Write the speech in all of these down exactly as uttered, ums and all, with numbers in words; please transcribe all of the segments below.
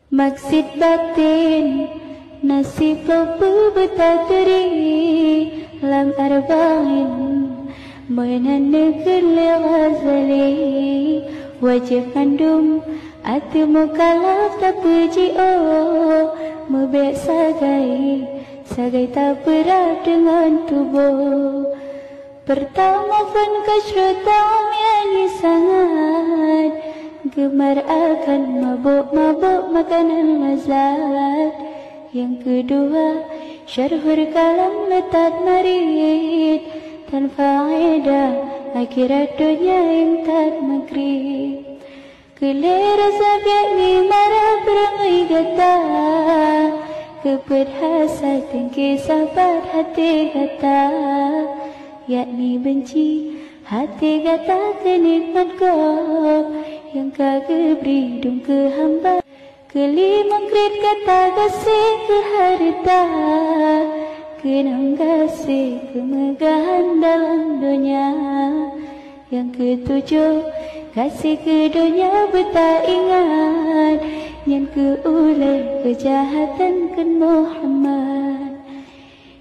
Maksud batin na siploh peue beutaturi lam Arba'in, meunan neukheun lé Ghazali, wajéb mandum ateueh mukallaf tapeujiôh, meubèk sagai, sagai tapeurab deungon tuboh. Peurtama phôn kasyeuh ta'am, yakni sangat geumar akan mabök-mabök makanan lazat. Nyang keudua, syarhul kalam leutat marit, tan faedah akhirat donya intat meugrib. Keu lhèe rasa biet ni marah beurangui gata, keu peuet hasad teungke sabat até gata, yakni beunci até gata keu nikmat gob nyang ka geubri dum keu hamba. Keu limong kriet gata gaséh keu hareuta, keunong gaséh keumeugahan dalam donya. Nyang keutujoh, gaséh keu donya beutaingat, nyan keu ulèe keujahatan kheun Muhammad.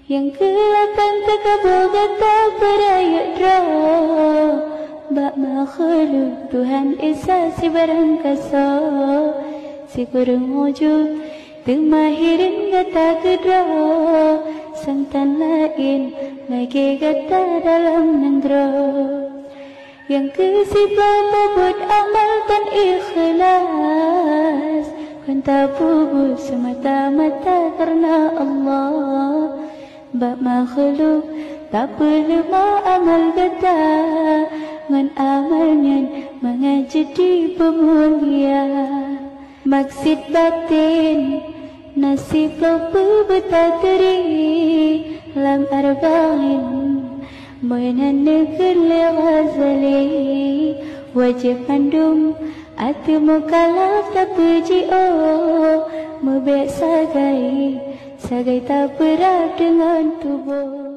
Nyang keulapan, takabô gata peurayeuk droe bak makhluk Tuhan Isa sibarang kasoe. Sikureueng ujub, teuma hireuen gata keudroe, sang tan laén lagèe gata dalam nanggroe. Nyang keusiploh, peubuet amal tan ikhlas, kon tapeubuet seumata-mata kareuna Allah. Bak makhluk tapeuleumoh amal gata, ngon amal nyan mangat jeuet jipeumulia. Maksud batin na siploh peue beutaturi lam Arba'in, meunan neukheun lé Ghazali, wajéb mandum ateueh mukallaf tapeujiôh, meubèk sagai, sagai tapeurab deungon tuboh.